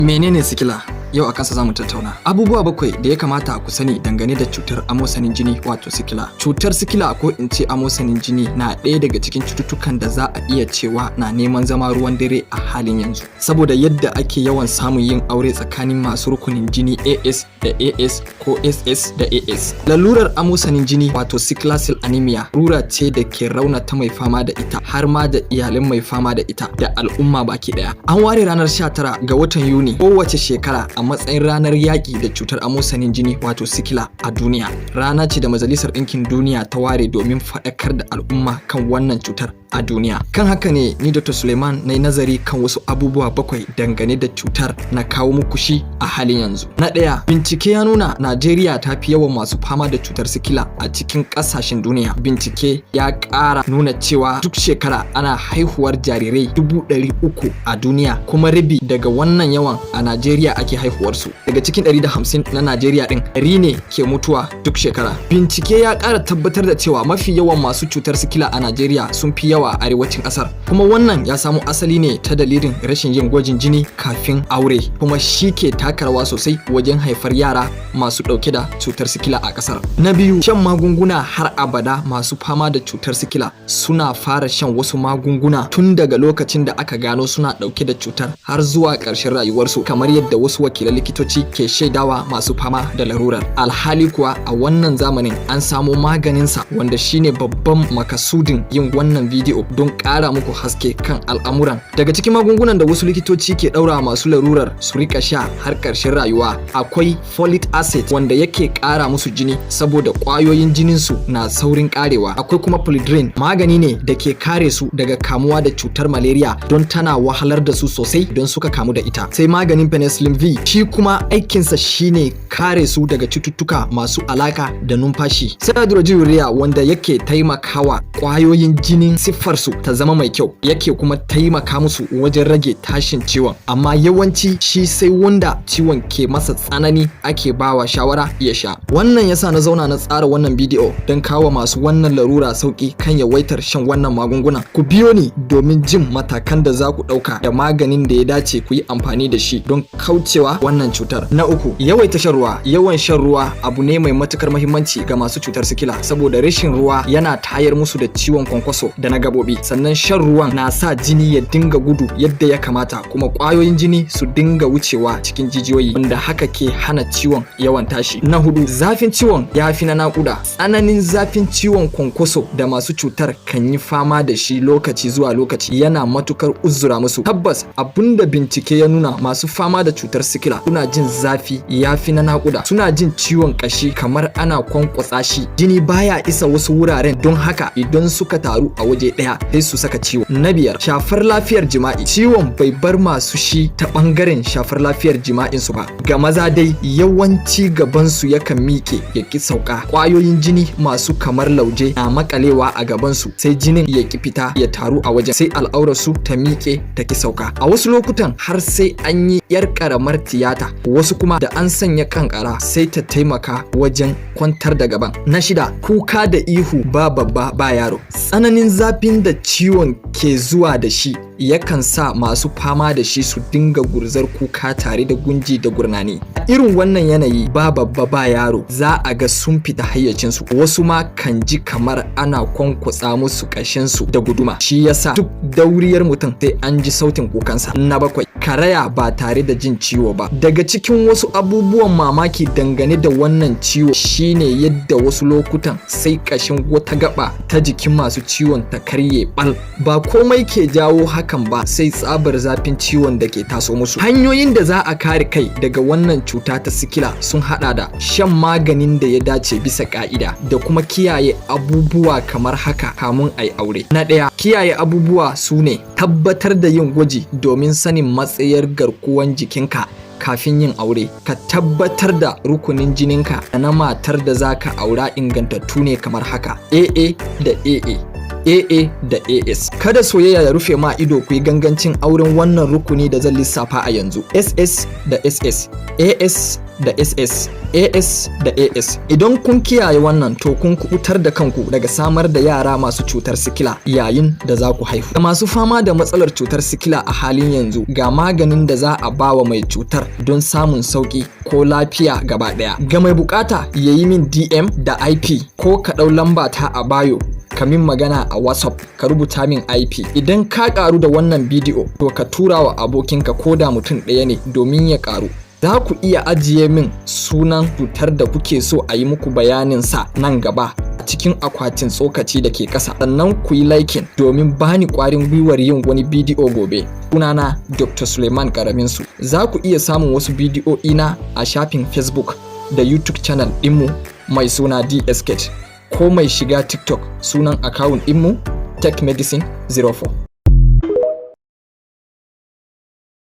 Menene sikila? Yau a kansa zamu tattauna. Abubuwa bakwai da ya kamata ku sani dangane da cutar amosanin jini, wato sikila. Cutar sikila, ko in ce amosanin jini, na ɗaya daga cikin cututtukan da za a iya cewa na neman zama ruwan dare a halin yanzu. Saboda yadda ake yawan samun yin aure tsakanin masu rukunin jini AS da AS ko SS da AS. Lalurar amosanin jini, wato sickle cell anemia, larura ce da ke raunata mai fama da ita, har ma da iyalan mai fama da ita da al'umma baki ɗaya. An ware ranar 19 ga watan Yuni kowace shekara a matsayin ranar yaƙi da cutar amosanin jini, wato sikila, a duniya. Rana ce da Majalisar Ɗinkin Duniya ta ware domin faɗakar da al'umma kan wannan cutar a duniya. Kan haka ne ni, Dr. Suleiman, na yi nazari kan wasu abubuwa bakwai dangane da cutar, na kawo muku shi a halin yanzu. Na ɗaya, bincike ya nuna Najeriya ta fi yawan masu fama da cutar sikila a cikin ƙasashen duniya. Bincike ya ƙara nuna cewa duk shekara ana haihuwar jarirai 300,000 a duniya, kuma rabi daga wannan yawan a Najeriya ake haihuwarsu. Daga cikin 150 na Najeriya ɗin, 100 ne ke mutuwa duk shekara. Bincike ya ƙara tabbatar da cewa mafi yawan masu cutar sikila a Najeriya sun fi yawa a arewacin ƙasar. Kuma wannan ya samo asali ne ta dalilin rashin yin gwajin jini kafin aure, kuma shi ke taka rawa sosai wajen haifar yara masu ɗauke da cutar sikila a ƙasar. Na biyu, shan magunguna har abada. Masu fama da cutar sikila suna fara shan wasu magunguna tun daga lokacin da aka gano suna ɗauke da cutar har zuwa ƙarshen rayuwarsu, kamar yadda wasu wakilan likitoci ke shaidawa masu fama da larurar. Alhali kuwa a wannan zamanin an samo maganinsa, wanda shine babban makasudin yin wannan bidiyo don ƙara muku haske kan al'amuran. Daga cikin magungunan da wasu likitoci ke ɗaura masu larurar su rika sha har ƙarshen rayuwa akwai folic acid, wanda yake ƙara musu jini saboda ƙwayoyin jininsu na saurin ƙarewa. Akwai kuma Paludrine, magani ne da ke kare su daga kamuwa da cutar malaria, don tana wahalar da su sosai don suka kamu da ita. Sai maganin penicillin V, shi kuma aikinsa shine kare su daga cututtuka masu alaka da numfashi. Sai hydroxyurea, wanda yake taimakawa ƙwayoyin jinin siffarsu ta zama mai kyau, yake kuma taimaka musu wajen rage tashin ciwon, amma yawanci shi sai wanda ciwon ke masa tsanani ake bawa shawara ya sha. Wannan yasa na zauna na tsara wannan bidiyo don kawo masu wannan larura sauki kan yawaitar shan wannan magunguna. Ku biyo ni domin jin matakan da za ku ɗauka da maganin da ya dace ku yi amfani da shi don kaucewa wannan cutar. Na uku, yawaita shan ruwa. Yawan shan ruwa abu ne mai matukar muhimmanci ga masu cutar sikila, saboda rashin ruwa yana tayar musu da ciwon kwankwaso da na gabobi. Sannan shan ruwan na sa jini ya dinga gudu yadda ya kamata, kuma ƙwayoyin jini su dinga wucewa cikin jijiyoyi, wanda haka ke hana ciwon yawan tashi. Na hudu, zafin ciwon ya fi na naƙuda. Tsananin zafin ciwon kwankwaso da masu cutar kan yi fama da shi lokaci zuwa lokaci yana matukar uzura musu. Tabbas, abinda bincike ya nuna, masu fama da cutar sikila suna jin zafi ya fi na naƙuda, suna jin ciwon ƙashi kamar ana kwankwatsa shi, jini baya isa wasu wuraren, don haka idan suka taru a waje ɗaya sai su saka ciwo. Na biyar, shafar lafiyar jima'i. Ciwon bai bar masu shi ta ɓangaren shafar lafiyar jima'in su ba. Ga maza dai, yawanci gabansu yakan miƙe ya ƙi sauka, ƙwayoyin jini masu kamar lauje na makalewa a gabansu, sai jinin ya ƙi fita ya taru a wajen, sai al'aurarsu ta miƙe ta ƙi sauka. A wasu lokutan har sai an yi yar ƙaramar tiyata, wasu kuma da an sanya kankara sai ta taimaka wajen kwantar da gaban. Na shida, kuka da ihu ba babba ba yaro. Tsananin zafin da ciwon ke zuwa da shi yakan sa masu fama da shi su dinga gurzar kuka tare da gunji da gurnani. A irin wannan yanayi, ba babba ba yaro za a ga sun fita hayyacinsu, wasu ma kan ji kamar ana kwankwatsa musu ƙashinsu da guduma. Shi yasa duk dauriyar mutum sai an ji sautin kukansa. Na bakwai, karaya ba tare da jin ciwo ba. Daga cikin wasu abubuwan mamaki dangane da wannan ciwo shine yadda wasu lokutan sai ƙashin wata gaba ta jikin masu ciwon ta karye bal. Ba komai ke jawo hakan ba sai tsabar zafin ciwon da ke taso musu. Hanyoyin da za a kare kai daga wannan cuta ta sikila sun hada da shan maganin da ya dace bisa ka'ida da kuma kiyaye abubuwa kamar haka kamun ai aure. Na ɗaya, kiyaye abubuwa su ne tabbatar da yin gwaji domin sanin matsayar garkuwan jikinka kafin yin aure. Ka tabbatar da rukunin jininka da na matar da zaka aura ingantattu ne, kamar haka: AA da AA. AA da AS. Kada soyayya ya rufe ma ido ku yi gangancin auren wannan rukuni da zan lissafa a yanzu: SS da SS, AS da SS, AS da AS. Idan kun kiyaye wannan, to kun kubutar da kanku daga samar da yara masu cutar sikila yayin da za ku haihu. Masu fama da matsalar cutar sikila a halin yanzu, ga maganin da za a bawa mai cutar don samun sauki ko lafiya gaba daya. Ga mai bukata ya yi min DM da IP, ko ka ɗau lamba ta a bio, ka min magana a WhatsApp, ka rubuta min IP. Idan ka karu da wannan bidiyo, to ka tura wa abokinka ko da mutum ɗaya ne domin ya karu. Za ku iya ajiye min sunan cutar da kuke so a yi muku bayanin sa nan gaba a cikin akwatin tsokaci da ke ƙasa. Sannan ku yi liking domin bani ƙwarin gwiwar yin wani bidiyo gobe. Sunana Dr. Suleiman Karaminsu. Za ku iya samun wasu bidiyo ina a shafin Facebook da YouTube channel ɗinmu mai suna DSK, ko mai shiga TikTok, sunan akawun ɗinmu Tech Medicine 04.